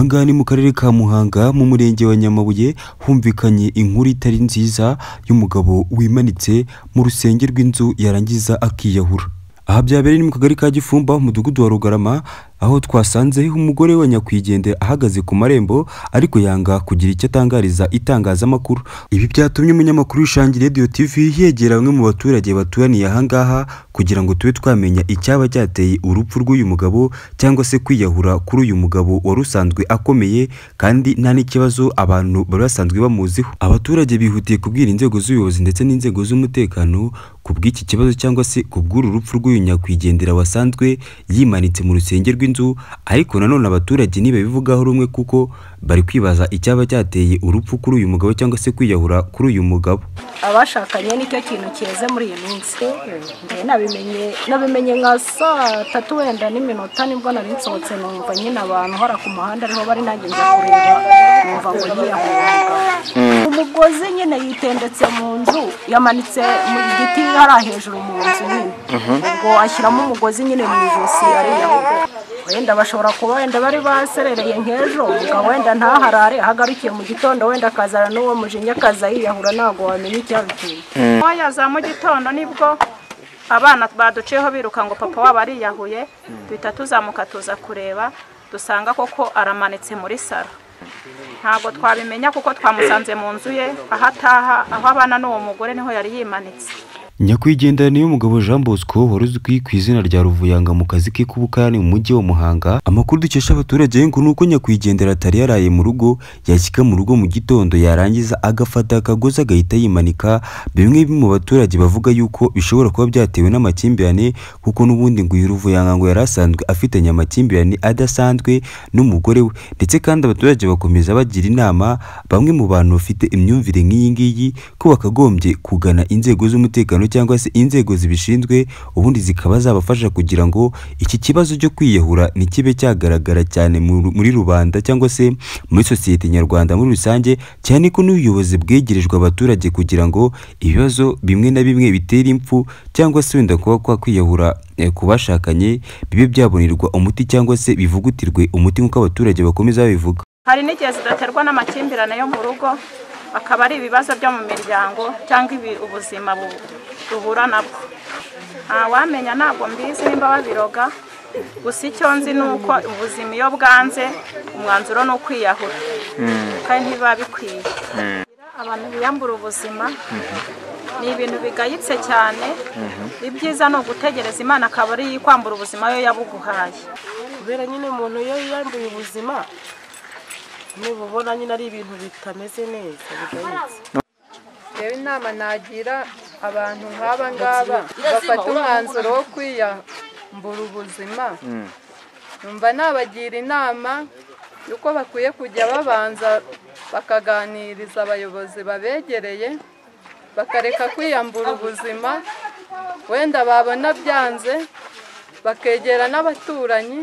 Ahangaha ni mu karere ka Muhanga mu murenge wa Nyamabuye, humvikanye inkuru itari nziza y'umugabo wimanitse mu rusenge rw'inzu yarangiza akiyahura. Aha byabereye ni mu kagari ka Gifumba, umudugudu wa Rugarama, aho twasanze umugore wa nyakwigendera ahagaze ku marembo ariko yanga kugira icyo atangariza itangazamakuru. Ibi byatumye umunyamakuru w'Ishangi Radio TV yegera bamwe mu baturage baturaniye ahangaha kugira ngo tube twamenya icyaba cyateye urupfu rw'uyu mugabo cyangwa se kwiyahura kuri uyu mugabo wari usanzwe akomeye kandi nta n'ikibazo abantu bari basanzwe bamuziho. Abaturage bihutiye kubwira inzego z'ubuyobozi ndetse n'inzego z'umutekano ku bw'iki kibazo cyangwa se ku bw'uru rupfu rw'uyu nyakwigendera wasanzwe yimanitse mu rusenge rw'inzu, ariko nanone abaturage ntibabivugaho rumwe kuko bari kwibaza icyaba cyateye urupfu kuri uyu mugabo cyangwa se kwiyahura kuri uyu mugabo. Abashakanye nicyo kintu kireze muri iyi minsi. Njye nabimenye nka saa tatu wenda n'iminota nibwo nari nsohotse, numva nyine abantu hora ku muhanda ariho bari, nanjye njya kureba numva ngo yiyahuye. Umugozi nyine yitendetse mu nzu, yamanitse mu giti hara hejuru mu nzu nyine, ubwo ashyiramo umugozi nyine mu ijosi ariyahura. Wenda bashobora kuba wenda bari baserereye nk'ejo, umugabo wenda ntaharare, ahagarukiye mu gitondo wenda akazana n'uwo mujinya akaza yiyahura, ntabwo wamenya icyabiteye. Oya za mu gitondo nibwo abana baduciyeho biruka ngo papa wabo ariyahuye, duhita tuzamuka tuza kureba, dusanga koko aramanitse muri saro. Ntabwo twabimenya kuko twamusanze mu nzu ye, aho ataha, aho abana n'uwo mugore niho yari yimanitse. Nyakwigendera niyo mugabo Jean Bosco wari uzwi ku izina rya Ruvuyanga mu kazi ke k'ubukarani mu mujyi wa Muhanga. Amakuru dukesha abaturage ngo nuko nyakwigendera atari yaraye mu rugo, yashyika mu rugo mu gitondo yarangiza agafata akagozi agahita yimanika. Bimwe mu baturage bavuga yuko bishobora kuba byatewe n'amakimbirane, kuko n'ubundi ngo uyu Ruvuyanga ngo yari asanzwe afitanye amakimbirane adasanzwe n'umugore we. Ndetse kandi abaturage bakomeza bagira inama bamwe mu bantu bafite imyumvire nk'iyi ngiyi ko bakagombye kugana inzego z'umutekano cyangwa se inzego zibishinzwe, ubundi zikaba zabafasha kugira ngo iki kibazo cyo kwiyahura ntikibe cyagaragara cyane muri rubanda cyangwa se muri sosiyete nyarwanda muri rusange, cyane ko n'ubuyobozi bwegerejwe abaturage kugira ngo ibibazo bimwe na bimwe bitera impfu cyangwa se wenda kuba kwa kwiyahura ku bashakanye bibe byabonerwa umuti cyangwa se bivugutirwe umuti nk'uko abaturage bakomeza babivuga. Hari n'igihe zidaterwa n'amakimbirane yo mu rugo, akaba ari ibibazo byo mu miryango cyangwa ubuzima duhura nabwo. Ntawamenya, ntabwo mbizi nimba babiroga, gusa icyo nzi ni uko ubuzima iyo bwanze umwanzuro ni ukwiyahura, kandi ntibiba bikwiye. Abantu biyambura ubuzima ni ibintu bigayitse cyane. Ibyiza ni ugutegereza Imana akaba ari kwambura ubuzima yo yabuguhaye. Kubera nyine umuntu iyo yiyambuye ubuzima niba ubona nyine ari ibintu bitameze neza bigayitse. Rero inama nagira abantu nk'aba ngaba bafata umwanzuro wo kwiyambura ubuzima, numva nabagira inama yuko bakwiye kujya babanza bakaganiriza abayobozi babegereye, bakareka kwiyambura ubuzima, wenda babona byanze bakegera n'abaturanyi,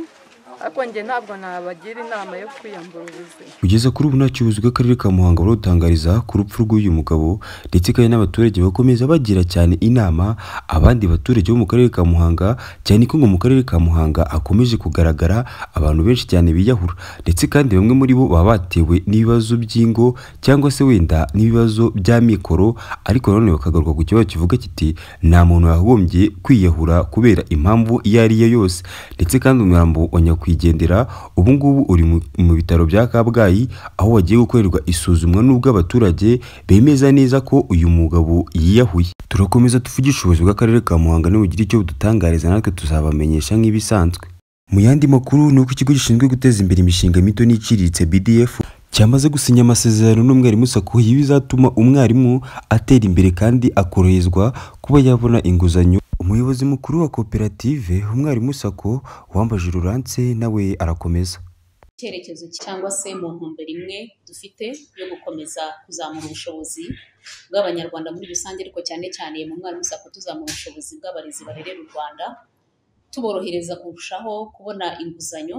ariko njye ntabwo nabagira inama yo kwiyambura ubuzima. Kugeza kuri ubu nta cyubuzi bw'akarere ka Muhanga burutangariza ku rupfu rw'uyu mugabo, ndetse kandi n'abaturage bakomeza bagira cyane inama abandi baturage bo mu karere ka Muhanga, cyane ko ngo mu karere ka Muhanga hakomeje kugaragara abantu benshi cyane biyahura, ndetse kandi bamwe muri bo baba batewe n'ibibazo by'ingo cyangwa se wenda n'ibibazo by'amikoro, ariko nanone bakagaruka ku kibazo kivuga kiti nta muntu wagombye kwiyahura kubera impamvu iyo ari yo yose. Ndetse kandi umurambo wa nyakwigendera ubu ngubu uri mu bitaro bya Kabgayi, aho wagiye gukorerwa isuzumwa n'ubwo abaturage bemeza neza ko uyu mugabo yiyahuye. Turakomeza tuvugisha ubuyobozi bw'akarere ka Muhanga nibugira icyo budutangariza natwe tuzabamenyesha nk'ibisanzwe. Mu yandi makuru ni uko ikigo gishinzwe guteza imbere imishinga mito n'iciriritse BDF cyamaze gusinya amasezerano n'umwarimu SACCO, ibizatuma umwarimu atera imbere kandi akoroherezwa kuba yabona inguzanyo. Umuyobozi mukuru wa koperative Umwarimu SACCO Uwambaje Laurence nawe arakomeza. Icyerekezo cyangwa se mu ntumbero imwe dufite yo gukomeza kuzamura ubushobozi bw'Abanyarwanda muri rusange, ariko cyane cyane mu Mwarimu SACCO tuzamura ubushobozi bw'abarezi barerera u Rwanda, tuborohereza kurushaho kubona inguzanyo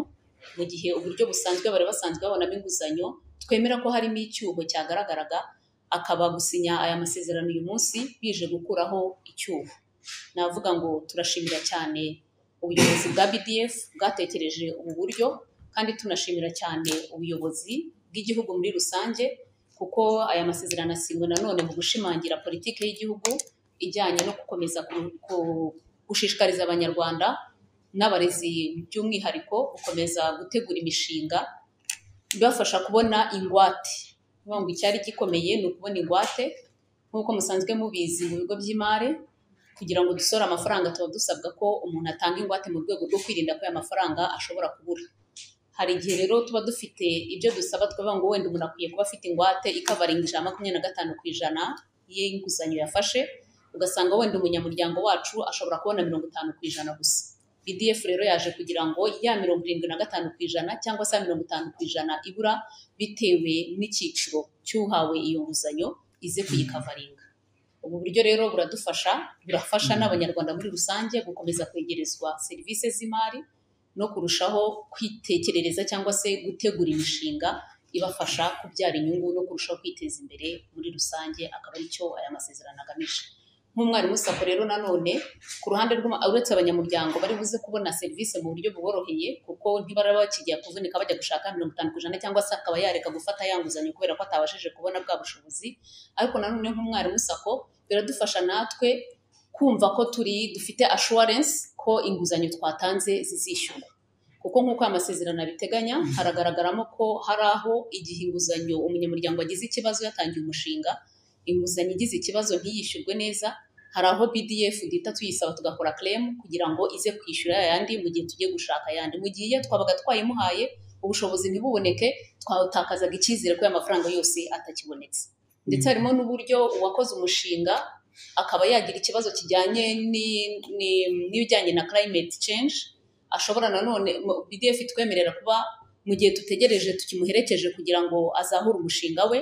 mu gihe uburyo busanzwe bari basanzwe babonamo inguzanyo twemera ko harimo icyuho cyagaragaraga, akaba gusinya aya masezerano uyu munsi bije gukuraho icyuho. Navuga ngo turashimira cyane ubuyobozi bwa BDF bwatekereje ubu buryo Kandi tunashimira cyane ubuyobozi bw'igihugu muri rusange, kuko aya masezerano asinywe nanone mu gushimangira politike y'igihugu ijyanye no gukomeza gushishikariza Abanyarwanda n'abarezi by'umwihariko gukomeza gutegura imishinga ibafasha kubona ingwate. Ngo icyari gikomeye ni ukubona ingwate, nk'uko musanzwe mubizi mu bigo by'imari, kugira ngo dusore amafaranga tuba dusabwa ko umuntu atanga ingwate mu rwego rwo kwirinda ko aya mafaranga ashobora kubura. Hari igihe rero tuba dufite ibyo dusaba, tukavuga ngo wenda umuntu akwiye kuba afite ingwate ikavaringa 25% y'inguzanyo yafashe, ugasanga wenda umunyamuryango wacu ashobora kubona 50% gusa. BDF rero yaje kugira ngo ya 75% cyangwa se 50% ibura bitewe n'icyiciro cy'uhawe iyo nguzanyo ize kuyikavaringa. Ubu buryo rero buradufasha, burafasha n'Abanyarwanda muri rusange gukomeza kwegerezwa serivisi z'imari no kurushaho kwitekerereza cyangwa se gutegura imishinga ibafasha kubyara inyungu no kurushaho kwiteza imbere muri rusange, akaba aricyo aya masezerano agamije. Nk'umwarimu SACCO rero nanone ku ruhande uretse abanyamuryango bari buze kubona serivisi mu buryo buboroheye, kuko ntibaraba bakijya kuvunika bajya gushaka 50% cyangwa se akaba yareka gufata ya nguzanyo kubera ko atabashije kubona bwa bushobozi. Ariko nanone nk'umwarimu SACCO biradufasha natwe kumva ko dufite assurance ko inguzanyo twatanze zizishyurwa, kuko nk'uko aya masezerano abiteganya haragaragaramo ko hari aho igihe inguzanyo umunyamuryango agize ikibazo yatangiye umushinga, inguzanyo igize ikibazo ntiyishyurwe neza, hari aho BDF duhita tuyisaba tugakora claim kugira ngo ize kwishyura yandi mu gihe tugiye gushaka yandi. Mu gihe twabaga twayimuhaye ubushobozi ntibuboneke, twatakazaga icyizere ko aya mafaranga yose atakibonetse. Ndetse harimo n'uburyo uwakoze umushinga akaba yagira ikibazo kijyanye n'ibijyanye na climate change, ashobora nanone BDF itwemerera kuba mu gihe tutegereje tukimuherekeje kugira ngo azahure umushinga we,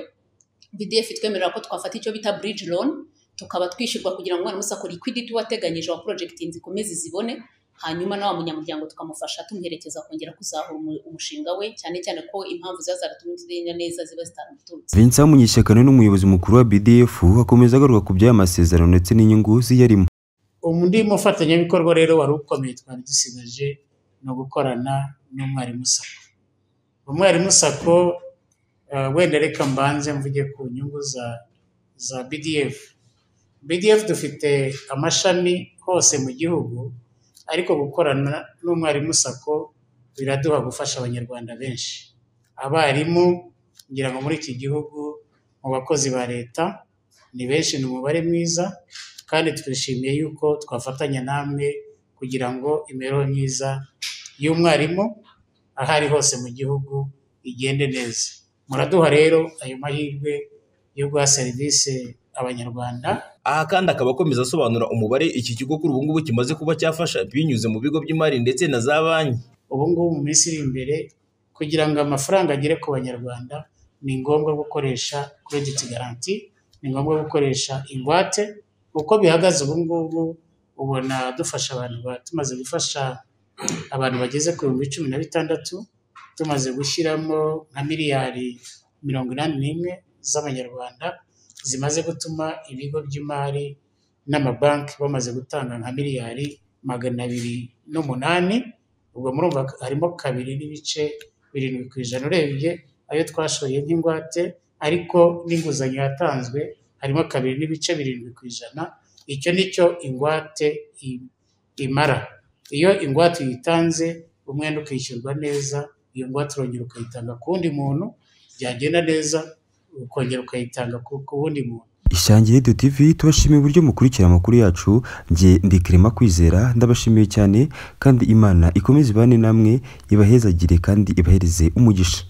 BDF itwemerera ko twafata icyo bita bridge loan, tukaba twishyurwa kugira ngo umwarimu SACCO liquidity wateganyije wa project zikomeze zibone, hanyuma na wa munyamuryango tukamufasha tumuherekeza kongera kuzahura umushinga we, cyane cyane ko impamvu ziba zaratumye neza ziba zitaramuturutse. Vincent Munyeshyaka n'umuyobozi mukuru wa BDF akomeza agaruka ku by'aya masezerano ndetse n'inyungu ziyarimo. Undi mufatanyabikorwa rero wari ukomeye twari dusigaje no gukorana n'umwarimu SACCO. Umwarimu SACCO wenda reka mbanze mvuge ku nyungu za BDF. BDF dufite amashami hose mu gihugu, ariko gukorana n'umwarimu SACCO biraduha gufasha Abanyarwanda benshi. Abarimu ngira ngo muri iki gihugu mu bakozi ba leta ni benshi, ni umubare mwiza, kandi twishimiye yuko twafatanya namwe kugira ngo imibereho myiza y'umwarimu aho ari hose mu gihugu igende neza. Muraduha rero ayo mahirwe yo guha serivisi Abanyarwanda. Aha kandi akaba akomeza asobanura umubare iki kigo kuri ubu ngubu kimaze kuba cyafasha binyuze mu bigo by'imari ndetse na za banki. Ubu ngubu mu minsi iri imbere kugira ngo amafaranga agere ku Banyarwanda ni ngombwa gukoresha credit guarantee, ni ngombwa gukoresha ingwate. Uko bihagaze ubu ngubu ubona dufasha abantu, tumaze gufasha abantu bageze ku 16,000, tumaze gushyiramo nka miliyari 81 z'Amanyarwanda zimaze gutuma ibigo by'imari n'amabanki bamaze gutanga nka miliyari 208. Ubwo murumva harimo 2.7% urebye ayo twashoye nk'ingwate, ariko n'inguzanyo yatanzwe harimo 2.7%. Icyo nicyo ingwate imara. Iyo ingwate uyitanze umwenda ukishyurwa neza, iyo ngwate urongera ukayitanga ku wundi muntu, byagenda neza ukongera ukayitanga ku wundi muntu. Ishangi Radio TV tubashimiye uburyo mukurikira amakuru yacu. Nge ndi Clement Kwizera, ndabashimiye cyane, kandi Imana ikomeze ibane namwe, ibahezagire kandi ibahereze umugisha.